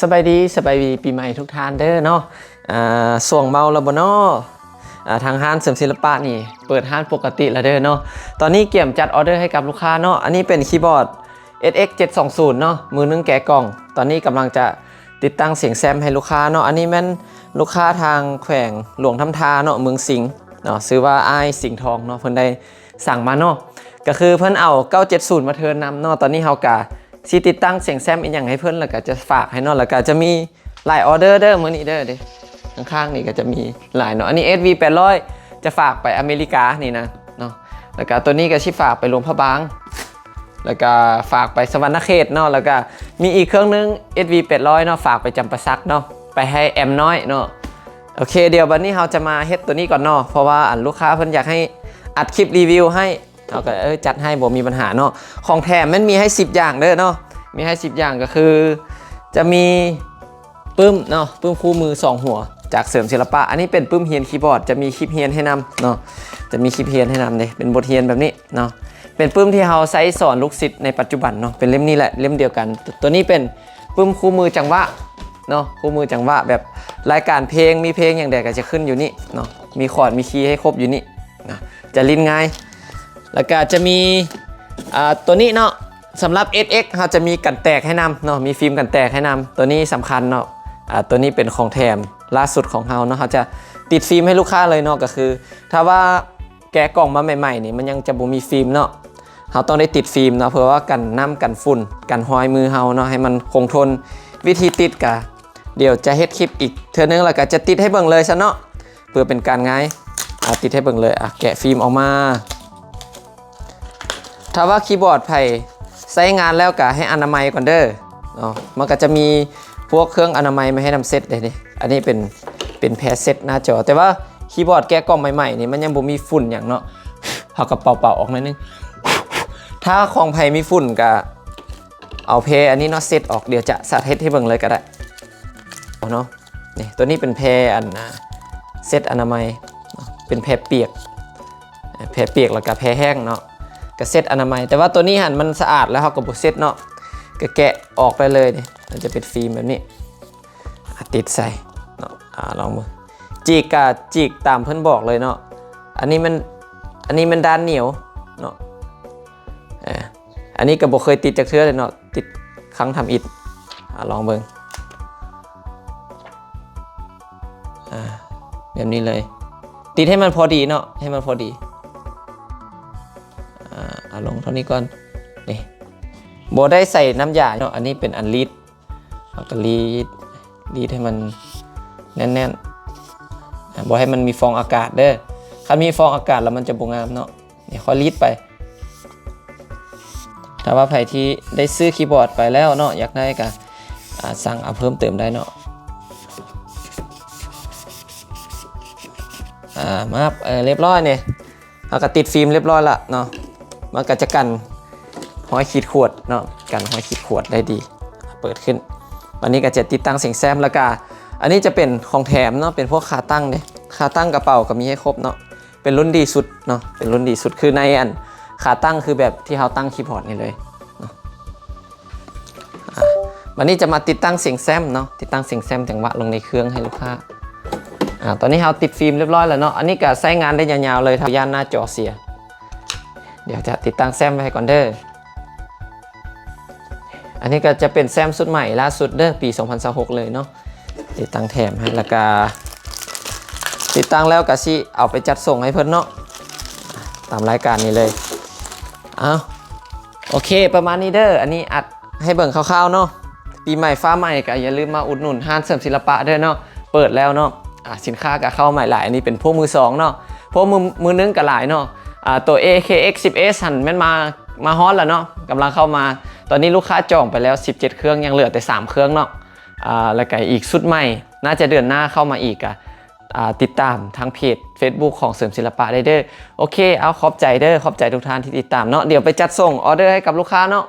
ສະບາຍດີ ສະບາຍດີປີໃໝ່ທຸກທ່ານເດີເນາະ. ອ່າ ຊ່ວງເມົາແລ້ວບໍ່ເນາະ? ອ່າ ທາງຮ້ານເສີມສິລະປະນີ້ເປີດຮ້ານປົກກະຕິແລ້ວເດີເນາະ. ຕອນນີ້ກຽມຈັດອອເດີໃຫ້ກັບລູກຄ້າເນາະ. ອັນນີ້ເປັນຄີບອດ ເອສເອັກເຈັດສອງສູນເນາະ ມືໜຶ່ງແກະກ່ອງ. ຕອນນີ້ກຳລັງຈະຕິດຕັ້ງສຽງແຊມໃຫ້ລູກຄ້າເນາະ. ອັນນີ້ແມ່ນລູກຄ້າທາງແຂວງຫຼວງນ້ຳທາເນາະ ເມືອງສິງເນາະ ຊື່ວ່າອ້າຍສິງທອງເນາະ ເພິ່ນໄດ້ ສັ່ງມາເນາະ. ກະຄືເພິ່ນເອົາເກົ້າເຈັດສູນມາເທີນນຳເນາະ. ຕອນນີ້ເຮົາກະຊິຕິດຕັ້ງສຽງແຊມອີ່ຫຍັງໃຫ້ເພິ່ນ ແລ້ວກະຈະຝາກໃຫ້ເນາະ. ແລ້ວກະຈະມີຫຼາຍອອເດີເດີມື້ນີ້ເດີ. ເດ້ ຂ້າງໆນີ້ກະຈະມີຫຼາຍເນາະ. ອັນນີ້ ເອສວີແປດຮ້ອຍ ຈະຝາກໄປອາເມລິການີ້ນະເນາະ. ແລ້ວກະໂຕນີ້ກະຊິຝາກໄປຫຼວງພະບາງ ແລ້ວກະຝາກໄປສະຫວັນນະເຂດເນາະ. ແລ້ວກະມີອີກເຄື່ອງໜຶ່ງ ເອສວີແປດຮ້ອຍເນາະ ຝາກໄປຈຳປາສັກເນາະ ໄປໃຫ້ແອມນ້ອຍເນາະ. ໂອເຄ ດຽວບັດນີ້ເຮົາຈະມາເຮັດໂຕນີ້ກ່ອນເນາະ ເພາະວ່າອັນລູກຄ້າເພິ່ນຢາກໃຫ້ອັດຄລິບຣີວິວໃຫ້ ເຮົາກະ ເອີ ຈັດໃຫ້ ບໍ່ມີບັນຫາເນາະ. ຂອງແຖມແມ່ນມີໃຫ້ສິບຢ່າງເດີເນາະ ມີໃຫ້ສິບຢ່າງ ກະຄືຈະມີປຶ້ມເນາະ ປຶ້ມຄູ່ມືສອງຫົວຈາກເສີມສິລະປະ. ອັນນີ້ເປັນປຶ້ມຮຽນຄີບອດ ຈະມີຄລິບຮຽນໃຫ້ນຳເນາະ ຈະມີຄລິບຮຽນໃຫ້ນຳເດ້ ເປັນບົດຮຽນແບບນີ້ເນາະ. ເປັນປຶ້ມທີ່ເຮົາໃຊ້ສອນລູກສິດໃນປັດຈຸບັນເນາະ ເປັນເຫຼັ້ມນີ້ແຫຼະ ເຫຼັ້ມດຽວກັນ. ໂຕນີ້ເປັນປຶ້ມຄູ່ມືຈັງຫວະເນາະ ຄູ່ມືຈັງຫວະ ແບບລາຍການເພງ ມີເພງຫຍັງໃດກະຈະຂຶ້ນຢູ່ນີ້ເນາະ ມີຄອດມີຄີໃຫ້ຄົບຢູ່ນີ້ນະ ຈະຫຼິ້ນງ່າຍ. ແລ້ວກະຈະມີ ອ່າ ໂຕນີ້ເນາະ ສຳລັບ ເອສເອັກ ເຮົາຈະມີກັນແຕກໃຫ້ນຳເນາະ ມີຟິມກັນແຕກໃຫ້ນຳ ໂຕນີ້ສຳຄັນເນາະ. ອ່າ ໂຕນີ້ເປັນຂອງແຖມລ່າສຸດຂອງເຮົາເນາະ ເຮົາຈະຕິດຟິມໃຫ້ລູກຄ້າເລີຍເນາະ. ກະຄືຖ້າວ່າ ແກະກ່ອງມາໃໝ່ໆນີ້ ມັນຍັງຈະບໍ່ມີຟິມເນາະ ເຮົາຕ້ອງໄດ້ຕິດຟິມເນາະ ເພື່ອວ່າກັນນ້ຳກັນຝຸ່ນ ກັນຮອຍມືເຮົາເນາະ ໃຫ້ມັນຄົງທົນ. ວິທີຕິດກະ ດຽວຈະເຮັດຄລິບອີກເທື່ອໜຶ່ງ ແລ້ວກະຈະຕິດໃຫ້ເບິ່ງເລີຍຊະເນາະ ເພື່ອເປັນການງ່າຍ. ອ່າ ຕິດໃຫ້ເບິ່ງເລີຍ. ອ່າ ແກະຟິມອອກມາ. ຖ້າວ່າຄີບອດໃຜໃຊ້ງານແລ້ວກະໃຫ້ອະນາໄມກ່ອນເດີເນາະ. ມັນກະຈະມີພວກເຄື່ອງອະນາໄມມາໃຫ້ນຳເຊັດເດ້ນີ້. ອັນນີ້ເປັນ ເປັນແພເຊັດໜ້າຈໍ ແຕ່ວ່າຄີບອດແກະກ່ອງໃໝ່ໆນີ້ ມັນຍັງບໍ່ມີຝຸ່ນຫຍັງເນາະ ເຮົາກະເປົ່າໆອອກໜ້ອຍໜຶ່ງ. ຖ້າຂອງໃຜມີຝຸ່ນກະເອົາແພອັນນີ້ເນາະ ເຊັດອອກ. ດຽວຈະສາທິດໃຫ້ເບິ່ງເລີຍກະໄດ້ເນາະ. ນີ້ ໂຕນີ້ເປັນແພອັນ ອ່າ ເຊັດອະນາໄມເນາະ ເປັນແພປຽກ ແພປຽກ ແລ້ວກະແພແຫ້ງເນາະ ກະເຊັດອະນາໄມ. ແຕ່ວ່າໂຕນີ້ຫັ້ນມັນສະອາດແລ້ວ ເຮົາກະບໍ່ເຊັດເນາະ ກະແກະອອກໄດ້ເລີຍ. ນີ້ ມັນຈະເປັນຟິມແບບນີ້ ອາ ຕິດໃສ່ເນາະ. ອາ ລອງເບິ່ງ ຈີກກະຈີກຕາມເພິ່ນບອກເລີຍເນາະ. ອັນນີ້ແມ່ນ ອັນນີ້ແມ່ນດ້ານໜຽວເນາະ. ເອີ ອັນນີ້ກະບໍ່ເຄີຍຕິດຈັກເທື່ອເລີຍເນາະ ຕິດຄັ້ງທຳອິດ. ອາ ລອງເບິ່ງ ອາ ແບບນີ້ເລີຍ ຕິດໃຫ້ມັນພໍດີເນາະ ໃຫ້ມັນພໍດີ. ອາ ເອົາລົງເທົ່ານີ້ກ່ອນ. ນີ້ ບໍ່ໄດ້ໃສ່ນ້ຳຢາເນາະ ອັນນີ້ເປັນອັນລີດ ເຮົາກະລີດ ລີດໃຫ້ມັນແໜ້ນໆ ອາ ບໍ່ໃຫ້ມັນມີຟອງອາກາດເດີ. ຄັນມີຟອງອາກາດແລ້ວມັນຈະບໍ່ງາມເນາະ. ນີ້ ຄ່ອຍລີດໄປ. ຖ້າວ່າໃຜທີ່ໄດ້ຊື້ຄີບອດໄປແລ້ວເນາະ ຢາກໄດ້ກະ ອາ ສັ່ງເອົາເພີ່ມເຕີມໄດ້ເນາະ. ອາ ມາ ເອີ ລຽບຮ້ອຍນີ້ ເຮົາກະຕິດຟິມລຽບຮ້ອຍລະເນາະ. ມັນກະຈະກັນຮອຍຂີດຂວດເນາະ ກັນຮອຍຂີດຂວດໄດ້ດີ. ເປີດຂຶ້ນ ບາດນີ້ກະຈະຕິດຕັ້ງສຽງແຊມ ແລ້ວກະ ອັນນີ້ຈະເປັນຂອງແຖມເນາະ ເປັນພວກຂາຕັ້ງເດ້ ຂາຕັ້ງກະເປົາກະມີໃຫ້ຄົບເນາະ. ເປັນລຸ້ນດີສຸດເນາະ ເປັນລຸ້ນດີສຸດ ຄືໃນອັນຂາຕັ້ງ ຄືແບບທີ່ເຮົາຕັ້ງຄີບອດນີ້ເລີຍເນາະ. ອາ ບາດນີ້ຈະມາຕິດຕັ້ງສຽງແຊມເນາະ ຕິດຕັ້ງສຽງແຊມຈັງຫວະລົງໃນເຄື່ອງໃຫ້ລູກຄ້າ. ອາ ຕອນນີ້ເຮົາຕິດຟິມລຽບຮ້ອຍແລ້ວເນາະ. ອັນນີ້ກະໃຊ້ງານໄດ້ຍາວໆເລີຍ ຖ້າຢ້ານໜ້າຈໍເສຍ. ດຽວຈະຕິດຕັ້ງແຊມໄວ້ໃຫ້ກ່ອນເດີ. ອັນນີ້ກະຈະເປັນແຊມຊຸດໃໝ່ລ່າສຸດເດີ ປີສອງພັນຊາວຫົກເລີຍເນາະ. ຕິດຕັ້ງແຖມໃຫ້ ແລ້ວກະຕິດຕັ້ງແລ້ວກະຊິເອົາໄປຈັດສົ່ງໃຫ້ເພິ່ນເນາະ ຕາມລາຍການນີ້ເລີຍ. ເອົາ ໂອເຄ ປະມານນີ້ເດີ. ອັນນີ້ອັດໃຫ້ເບິ່ງຄ່າວໆເນາະ. ປີໃໝ່ຟ້າໃໝ່ກະຢ່າລືມມາອຸດໜູນຮ້ານເສີມສິລະປະເດີເນາະ ເປີດແລ້ວເນາະ. ອາ ສິນຄ້າກະເຂົ້າໃໝ່ຫຼາຍ ອັນນີ້ເປັນພວກມືສອງເນາະ ພວກມື ມືໜຶ່ງກະຫຼາຍເນາະ. ອາ ໂຕເອເຄເອັກສິບເອັດຫັ້ນແມ່ນມາ ມາຮອດແລ້ວເນາະ ກຳລັງເຂົ້າມາ. ຕອນນີ້ລູກຄ້າຈອງໄປແລ້ວສິບເຈັດເຄື່ອງ ຍັງເຫຼືອແຕ່ສາມເຄື່ອງເນາະ. ອາ ແລ້ວກະອີກຊຸດໃໝ່ ໜ້າຈະເດືອນໜ້າເຂົ້າມາອີກ ກະ ອາ ຕິດຕາມທາງເພຈເຟສບຸກຂອງເສີມສິລະປະໄດ້ເດີ. ໂອເຄ ເອົາ ຂອບໃຈເດີ ຂອບໃຈທຸກທ່ານທີ່ຕິດຕາມເນາະ. ດຽວໄປຈັດສົ່ງອອເດີໃຫ້ກັບລູກຄ້າເນາະ.